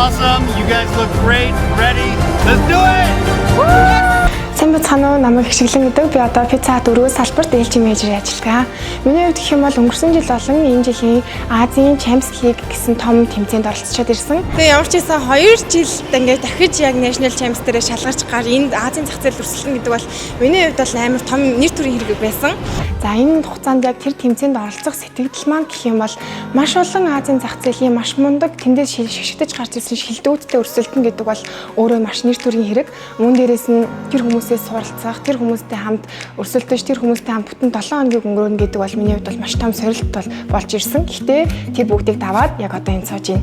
Awesome. You guys look great. Ready? Let's do it! Сайн байцгаана уу? Намайг Хишиглэн гэдэг. Би одоо Pizza Hut өргөө салбарт ээлжийн менежер ажилладаг. Миний хувьд гэх юм бол өнгөрсөн жил болон энэ жилийн Азийн Champions League гэсэн том тэмцээнд оролцоод ирсэн. Тэгээ ямар ч байсан 2 жилд ингээд дахиж яг National Champs дээрээ шалгарч гар энд Азийн зах зээл өрсөлдөн гэдэг бол миний хувьд бол амар том нэр төрийн хэрэг байсан. За, энэ хугацаанд яг тэр тэмцээнд оролцох сэтгэгдэл маань гэх юм бол маш олон Азийн зах зээлийн маш мундаг, тэндээс шигшигдэж гарч ирсэн шилдэгүүдтэй өрсөлдөн гэдэг бол өөрөө маш нэр төрийн хэрэг. Мөн дээрээс нь тэр хүмүүсээс суралцах, тэр хүмүүстэй хамт өрсөлдөж, тэр хүмүүстэй хамт бүтэн 7 хоногийг өнгөрөөнө гэдэг бол миний хувьд бол маш том сорилт бол болж ирсэн. Гэхдээ тэр бүгдийг даваад яг одоо энд сууж байна.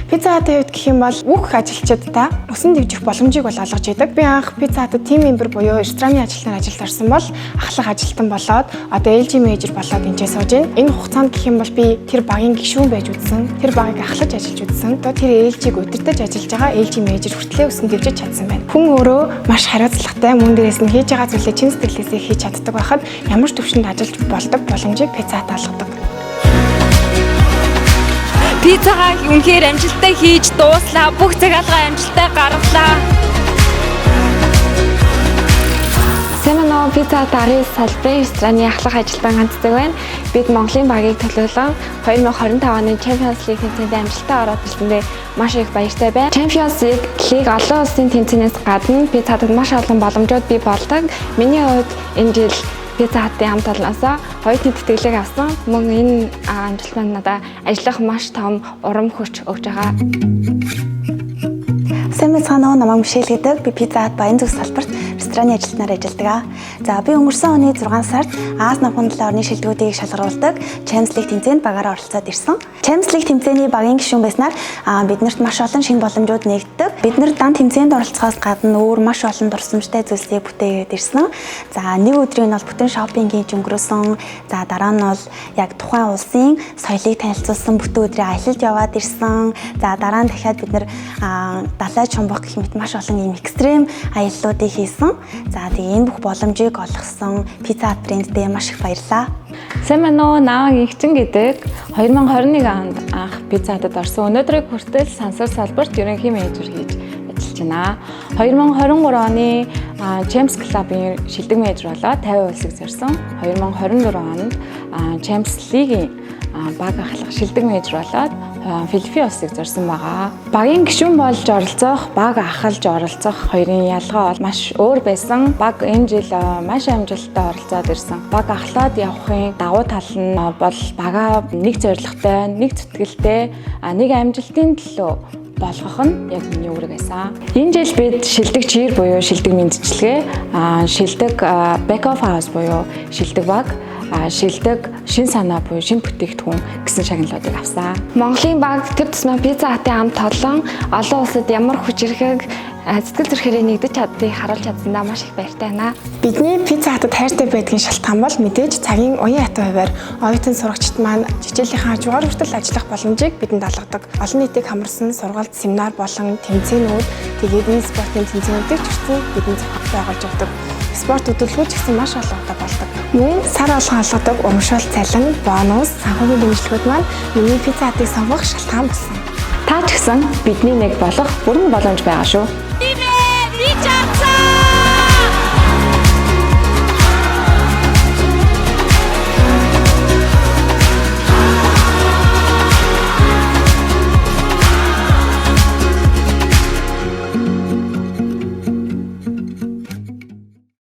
Pizza Hut-ын хувьд гэх юм бол бүх ажилчдаа өсөн дэвжих боломжийг бол олгож идэг. Би анх Pizza Hut-д team member буюу рестораны ажилтнаар ажилд орсон бол ахлах ажилтан болоод одоо ээлжийн менежер болоод энэ сууж байна. Энэ хугацаанд гэх юм бол би тэр багийн гишүүн байж үзсэн. Тэр багийг ахлаж ажиллаж үзсэн. Одоо тэр ээлжийг удирдах ажиллаж байгаа ээлжийн менежер хүртлээр өсөн дэвжиж чадсан байна. Хүн өөрөө маш хариуцлагатай, мөн дээрээс нь хийж байгаа зүйлээ чин сэтгэлээсээ хийж чаддаг байхад ямар ч төвшөнд ажиллаж болдог боломжийг Pizza Hut олгодог. Пиццагаа үнэхээр амжилттай хийж дууслаа. Бүх захиалгаа амжилттай гаргалаа. Сайн байна уу? Pizza Hut 19 салбарын рестораны ахлах ажилтан Ганцдаг байна. Бид Монголын багийг төлөөлөн 2025 оны Champions League тэмцээнд амжилттай ороод ирсэндээ маш их баяртай байна. Champions League олон улсын тэмцээнээс гадна Pizza Hut-д маш олон боломжууд бий болдог. Миний хувьд энэ жил Pizza Hut-ын хамт олноосоо оюутны тэтгэлэг авсан. Мөн энэ амжилт маань надад ажиллах маш том урам хүч өгж байгаа. Сайн байцгаана уу? Намайг Мишель гэдэг. Би Pizza Hut Баян зүг салбарт рестораны ажилтнаар ажилладаг. За, би өнгөрсөн оны 6 сард Ази намхан 7 орны шилдэгүүдийг шалгаруулдаг Champions League тэмцээнд багаараа оролцоод ирсэн. Champions League тэмцээний багийн гишүүн байснаар биднэрт маш олон шинэ боломжууд нээгддэг. Бид нар дан тэмцээнд оролцохоос гадна өөр маш олон дурсамжтай зүйлсийг бүтээгээд ирсэн. За, нэг өдрийг нь бол бүтэн shopping хийж өнгөрөөсөн. За, дараа нь бол яг тухайн улсын соёлыг танилцуулсан бүтэн өдрийн аялалд яваад ирсэн. За, дараа нь дахиад бид нар далай чумбах гэх мэт маш олон ийм extreme аяллуудыг хийсэн. За, тэгээ энэ бүх боломжийг олгосон Pizza Hut брэнддээ маш их баярлалаа. Сайн байна уу? Намайг Инхчин гэдэг. 2021 онд анх Pizza Hut-д орсон. Өнөөдрийг хүртэл сансар салбарт ерөнхий менежер хийж ажиллаж байна. 2023 оны Champs Club-ын шилдэг менежер болоод 50 улсыг зорьсон. 2024 онд Champions League-ийн баг ахлах шилдэг менежер болоод Филиппин улсыг зорьсон байгаа. Багийн гишүүн болж оролцох, баг ахалж оролцох хоёрын ялгаа бол маш өөр байсан. Баг энэ жил маш амжилттай оролцоод ирсэн. Баг ахлаад явахын давуу тал нь бол багаа нэг зорилготой, нэг зүтгэлтэй, нэг амжилтын төлөө болгох нь яг миний үүрэг байсан. Энэ жил бид шилдэг cheer буюу шилдэг мэндчилгээ, шилдэг back of house буюу шилдэг баг, шилдэг шин санаа буюу шин бүтээгдэхүүн гэсэн шагналуудыг авсан. Монголын баг тэр тусмаа Pizza Hut-ын хамт олон олон улсад ямар хүчирхэг сэтгэл зүрхээрээ нэгдэж чаддгийг харуулж чадсандаа маш их баяртай байна. Бидний Pizza Hut-д хайртай байдгийн шалтгаан бол мэдээж цагийн уян хатан хувиар оюутан сурагчид маань хичээлийнхээ хажуугаар хүртэл ажиллах боломжийг бидэнд олгодог. Олон нийтийг хамарсан сургалт, семинар болон тэмцээнүүд, тэгээд e-спортын тэмцээнүүдийг ч хүртэл бидэнд зохион байгуулж өгдөг. Спорт хөдөлгөөн ч гэсэн маш олон удаа болдог. Мөн сар болгон олгодог урамшуул цалин, бонус, санхүүгийн дэмжлэгүүд маань миний Pizza Hut-ыг сонгох шалтгаан болсон. Та ч гэсэн бидний нэг болох бүрэн боломж байгаа шүү.